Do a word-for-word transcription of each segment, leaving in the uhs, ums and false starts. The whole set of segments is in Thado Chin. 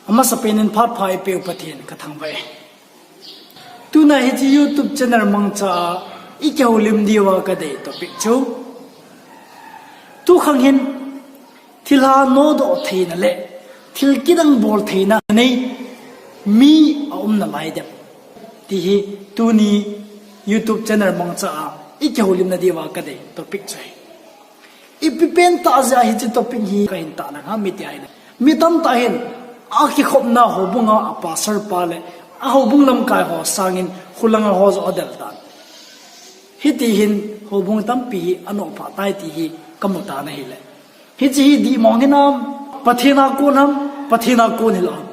Amasapen in phat pha eipeu Pathen kathangvah e. Tuna hiche YouTube channel mangcha a ikihoulim diuva kadei topic chu, tukhang hin thilha nodoh theina le thil kidang bol theina nei mi aum nalai dem, ti hi tuni YouTube channel mangcha a ikihoulimna diuva kadei topic chu ahi. Ipi pentah jeh a hiche topic hi kahin tahlang ham iti ahile, mi tamtah hin akikhopna houbunga a pastor pa le a houbung lamkai ho sangin khulanga ho joh adel tan. Hiti hin houbung tampi hi anoh phah tai ti hi kamu tan ahile, hiche hi dihmong hinam, Pathen a kon ham, Pathen a kon hilou ham,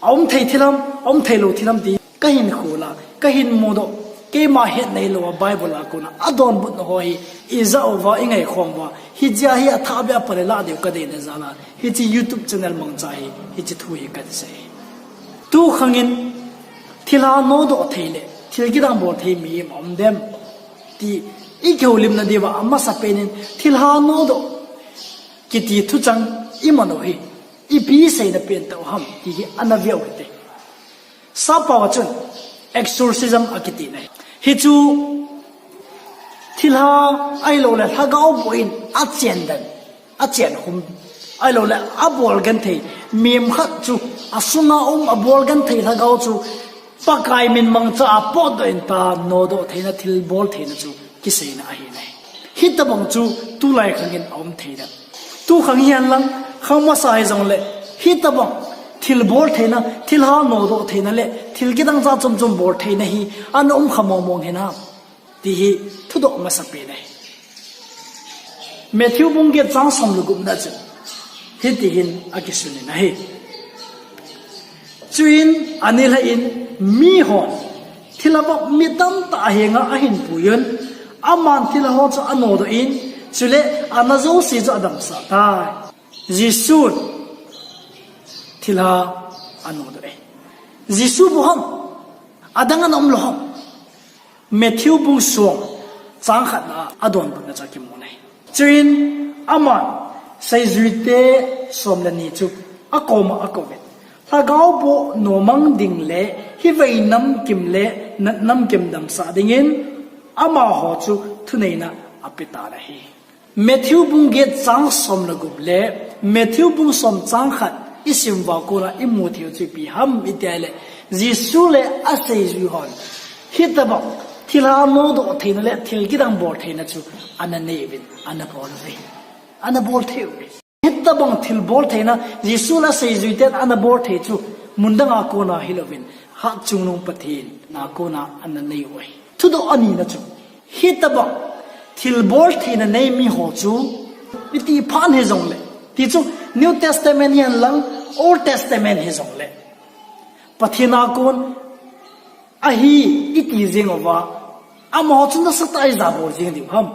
aum thei thil ham, aum theilou thil ham ti kahin khol a, kahin mudoh, keima hetna hilou a Bible a kona adonbutna ho hi ijah uva, ingaikhom uva, hijeh a hi athahbeh a pale lah diu kadeina jal a hiche YouTube channel mangcha hi hiche thu hi kahin sei. Tukhang in thilha nodoh thei le thil kidang bol thei mi aum dem, ti ikihoulimna diuva amasapen in thilha nodoh kiti thuchang iman u hi ipi seina pentah u ham ti hi ana ve u hite. Sappao a chun exorcism akiti ahi. Hichu thilha ahiloule lhagao boh in achen den, achen khum, ahiloule abol genthei, mihem khat chu asunga um abol genthei lhagao chu Pakai min mangcha a potdoh in ta nodoh theina, thilbol theina chu kiseina ahi nai. Hitobang chu tulai khang in aum thei dem? Tukhang hihen lang, khang masa hijongle, hitobang thilbol theina, thilha nodoh theina le thil kidang jat chom chom bol theina hi ana umkha mong mong hinam, ti hi thudoh masapen ahi. Matthew bung get chang som le gupna chu hiti hin akisun in ahi. Chuin anilhah in mihon thilha vop mi tamtah ahenga ahin puiyun, aman thilha ho chu anodoh in, chule ana jouse chu adamsah tai. Jesun thilha anodoh e. Jesu bou ham, adang ana umlou ham? Matthew bung som chang khatna a adonbutna chu akimu nai. Chuin aman seijuite som le ni chu akoma akouvin, lhagao boh nomang ding le hivei namkim le natnamkim damsah dingin amaho chu thuneina apetan ahi. Matthew bung get chang som le gup le Matthew bung som chang khat isim uva kona imu theiu chu ipi ham iti ahile, Jesu le aseijui hon hitobang thilha nodoh theina le thil kidang bol theina chu ana nei uvin, ana bol uve, ana bol thei uve. Hitobang thilbol theina Jesu le aseijuiten ana bol thei chu mun danga kona hilouvin, Hatchungnung Pathen a kona ana nei u ahi. Thudoh anina chu, hitobang thilbol theina nei miho chu itih phat hijongle, ti chu New Testament hihen lang, Old Testament hijongle, Pathen a kon ahi iti jeng uva, amaho chu nasatah a ija bol jeng diu ham?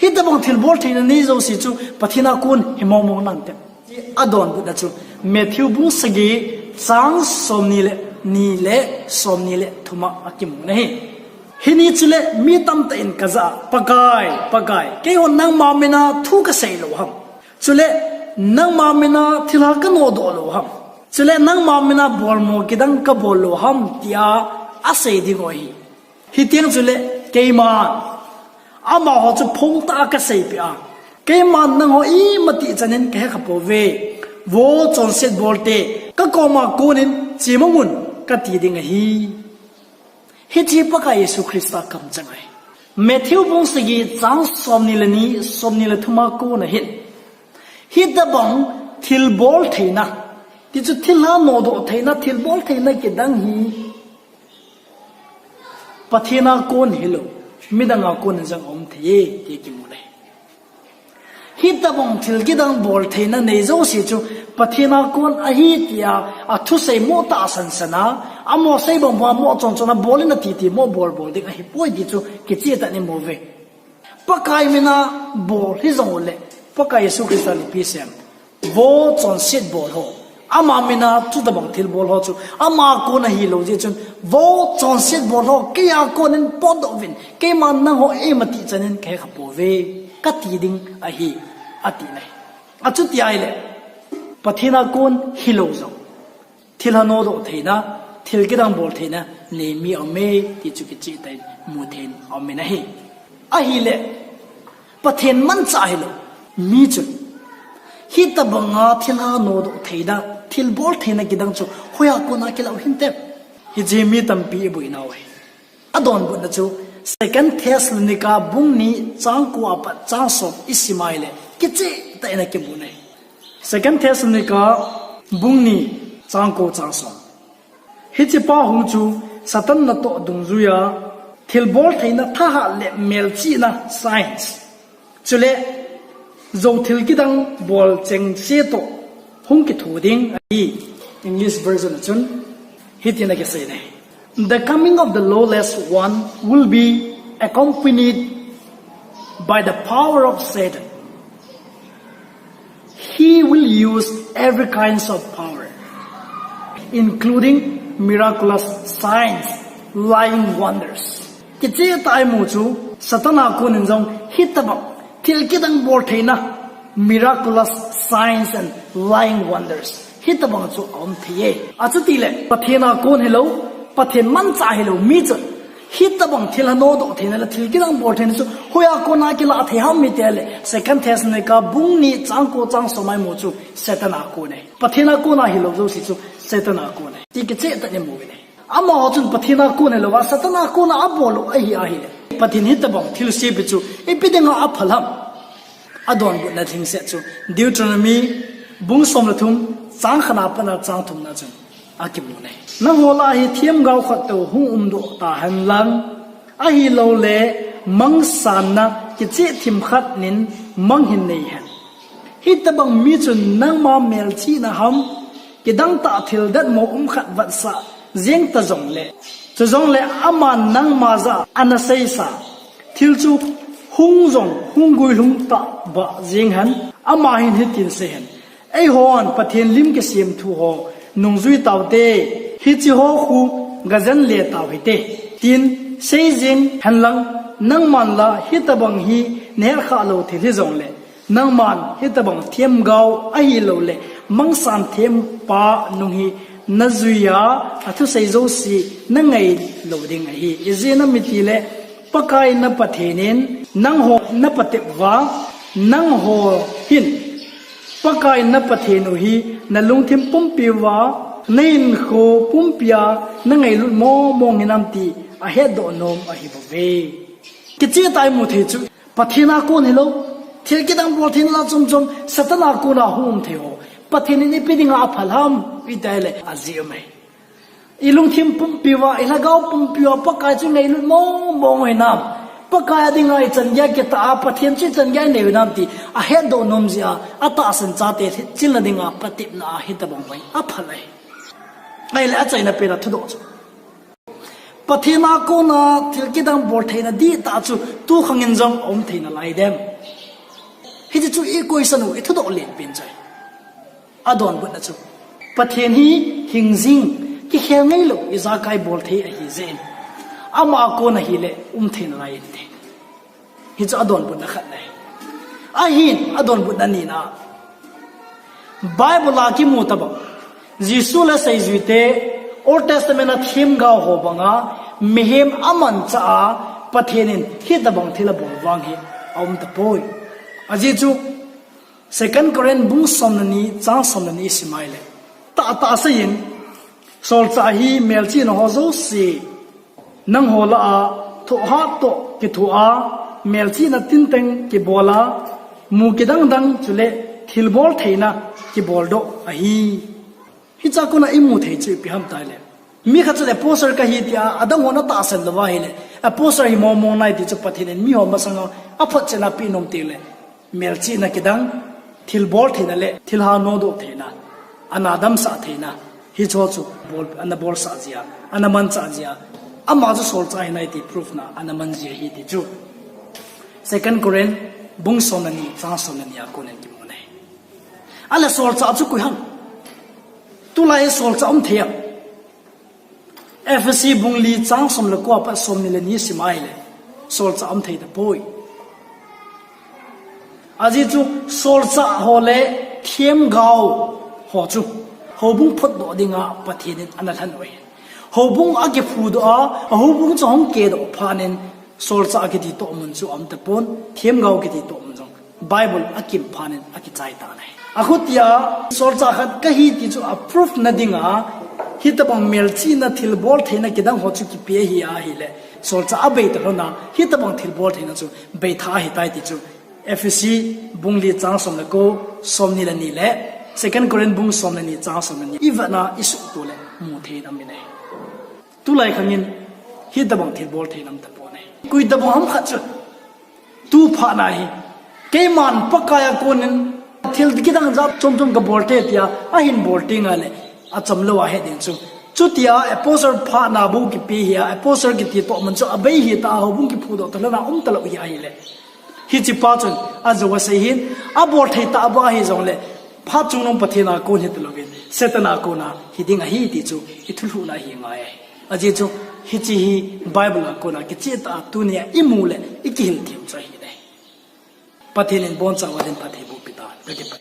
Hitobang thilbol theina nei jouse chu Pathen a kon himong mong nante, ti adonbutna chu Matthew bung sagi chang somni le ni le somni le thum a akimu ahi. Hini chule mi tamtah in kajah a, Pakai, Pakai, keihon nangma mina thu kasei lou ham? Chule nangma mina thilha kanodoh lou ham? Chule nangma mina bolmo kidang kabol lou ham, tia asei dingu ahi. Hiteng chule keiman amaho chu phongtah a kaseipeh a, keiman nangho imatih chan in kahekha pouve. Vo chonset bolte, kakoma konin chemangun kati ding ahi. Hiche Pakai Jesu Christa kamchang ahi. Matthew bung sagi chang somni le ni, somni le thum a kona hin, hitobang thilbol theina, ti chu thilha nodoh theina, thilbol theina kidang hi Pathen a kon hilou, midang a kon jong aum thei e, ti kimu ahi. Hitobang thil kidang bol theina nei jouse chu Pathen a kon ahi, tia athusei mo tahsan san a, amo sei bang bang a mo chon chon a bol in ati ti mo bol bol ding ahipoi ti chu kicheh tah in imu uve. Pakai mina bol hijong ule, Pakai Jesu Christa in ipi asei em? Vo chonset bol ho, ama mina chutobang thilbol ho chu ama a kon ahilou jeh chun, vo chonset bol ho, keiya konin potdoh uvin, keiman nangho imatih chan in kahekha pouve, kati ding ahi, ati ahi. Achuti ahile, Pathen a kon hilou jong, thilha nodoh theina, thil kidang bol theina nei mi aume ti chu kicheh tah in mu thei in aumin ahi. Ahile, Pathen manchah hilou mi chun hitabanga thilha nodoh theina, thil bol theina kidang chu hoiya kona kilah u hinte? Hiche mi tampi iboinau ahi. Adonbutna chu Second Thessalonica bung ni chang ko apat chang som isim a ahile kicheh tah in akimun ahi. Second Thessalonica bung ni chang ko chang som. Hichepa hung chu Satan natoh dungjuiya thilbol theina thahat le melchihna, signs, chule jou thil kidang bol chengse toh hung kitho ding ahi. English version a chun hitin akisei in ahi. The coming of the lawless one will be accompanied by the power of Satan. He will use every kinds of power, including miraculous signs, lying wonders. Kicheh tah a imu chu Satan a konin jong hitabang thil kidang bol theina, miraculous signs and lying wonders, hitabang chu aum thei e. Achutile Pathen a kon hilou, Pathen manchah hilou mi chun hitabang thilha nodoh theina le thil kidang bol theina chu hoiya kona kilah thei ham iti le, Second Thessalonica bung ni chang ko chang som a imu chu Satan a kon e. Pathen a kona hilou jouse chu Satan a kon e ti kicheh tah in imu uve. Amaho chun Pathen a kon hilouva Satan a kona abol u ahi ahile, Pathen hitabang thilse pe chu ipi dinga aphal ham? Adonbutna lhingset chu Deuteronomy bung som le thum, chang khatna a pat a chang thumna chun akimun ahi. Nangho lah a hi themgao khat toh hung umdoh tahen lang, ahilouleh mangsanna kicheh themkhat nin mang hin nei hen. Hitabang mi chun nangma melchihna ham, kidang tah thil datmo um khat vetsah jeng ta jongle, chujongle aman nangma jah a ana seisa thil chu hung jong hung guilhung tahbeh jeng hen, ama hin hitin sei hen: Eihon Pathen lim kisem thu ho nungjui taute, hicheho khu gajen le tau hite, tin sei jeng hen lang, nangman la hitabang hi nahet khah lou thil hijongle, nangman hitabang themgao ahilouleh mangsan thempa nung hi najui a, athusei jouse nangai lou ding ahi. Ijeh inem itile, Pakai na Pathen in nangho napatep uva, nangho hin Pakai na Pathen u hi nalungthim pumpi uva, nahinkho pumpi a nangailut mong mong hinam ti ahetdoh nom ahibouve. Kicheh tah a imu thei chu Pathen a kon hilou, thil kidang bol theina la chom chom, Satan a kona hung um thei ho, Pathen in ipi dinga aphal ham iti le, ajeh um e. Ilungthim pumpi uva, ilhagao pumpi uva Pakai chu ngailut mong mong u hinam, Pakai a dinga ichan geiya kitah a, Pathen chu ichan geiya inei u hinam ti ahetdoh nom jeh a, atahsan chate chilna dinga patepna a hitabang vang aphal e. Ahile achaina pen a thudoh chu Pathen a kona thil kidang bol theina dihtah chu tukhang in jong aum thei nalai dem? Hiche chu i question u, i thudoh len pen chu ahi. Adonbutna chu Pathen hi hingjing, kikhel ngailou, ijakai bol thei ahi jeh in, ama a kona hile um thei nalai inte. Hichu adonbutna khat ahi. Ahin adonbutna nina, Bible a kimu tobang, Jesu le seijuite Old Testament a themgao ho banga mihem amanchah a Pathen in hitabang thil abol vang hi aum tapoi. Ajeh chu Second Corinth bung som le ni, chang som le ni isim a ahile, tahtah seiyin, solchah hi melchihna ho jouse nangho lah a thohhat toh kithoa, melchihna tinteng kibola, mu kidang dang chule thilbol theina kiboldoh ahi. Hichea kona imu thei chu ipi ham itile, mi khat chun apostle kahi tia adang hon atahsan louva ahile, apostle hi mong mong nai ti chu Pathen in miho masanga aphotchetna apeh nom teng le, melchihna kidang, thilbol theina le thilha nodoh theina, ana damsah theina, hicheho chu bol, ana bolsah jeh a, ana manchah jeh a, ama chu solchah ahi nai ti proof na ana man jeh ahi ti chu Second Corinth bung som le ni, chang som le ni a konin kimu ahi. Ahile solchah chu koi ham? Tulai solchah um thei am? Ephesi bung li, chang som le ko apat som ni le ni isim a ahile, solchah um thei tapoi. Ajeh chu solchah ho le themgao ho chu Houbung photdoh dinga Pathen in ana lhan u ahi. Houbung akiphudoh a, a houbung chu ahung kedoh phat in, solchah akiti toh mun chu aum tapon, themgao kiti toh mun jong Bible akim phat in akichai tan ahi. Akhutia solchah khat kahi ti chu a proof na dinga, hitabang melchihna thilbol theina kidang ho chu kipe ahi ahile, solchah abei talhona, hitabang thilbol theina chu beitha ahitai ti chu Ephesi bung li chang som le ko, som ni le ni le, Second Corinth bung som le ni chang som le ni. Ivetna isuhto le mu thei in aum in ahi. Tulai khangin hitabang thilbol theina um tapon ahi. Koi tabang ham khat chu tu phatna hi keiman Pakai a konin thil kidang jat chom chom kabol thei tia ahin bol teng le achamlou ahi ding chu. Chutia apostle phatna bou kipe hi a, apostle kiti toh mun chu abei hita, houbung kiphudoh talhona um talou hi ahile, hichepa chun ajou asei hin, abol thei tah bou ahi jongle, phat chungnung Pathen a kon hitalouvin, Satan a kona hiding ahi ti chu ithulhuhna hi ngai ahi. Ajeh chu, hiche hi Bible a kona kicheh tah a tunia imu le ikihil them chu ahi ding. Pathen in boncha uva din phatthei boh peh ta. Kakipah.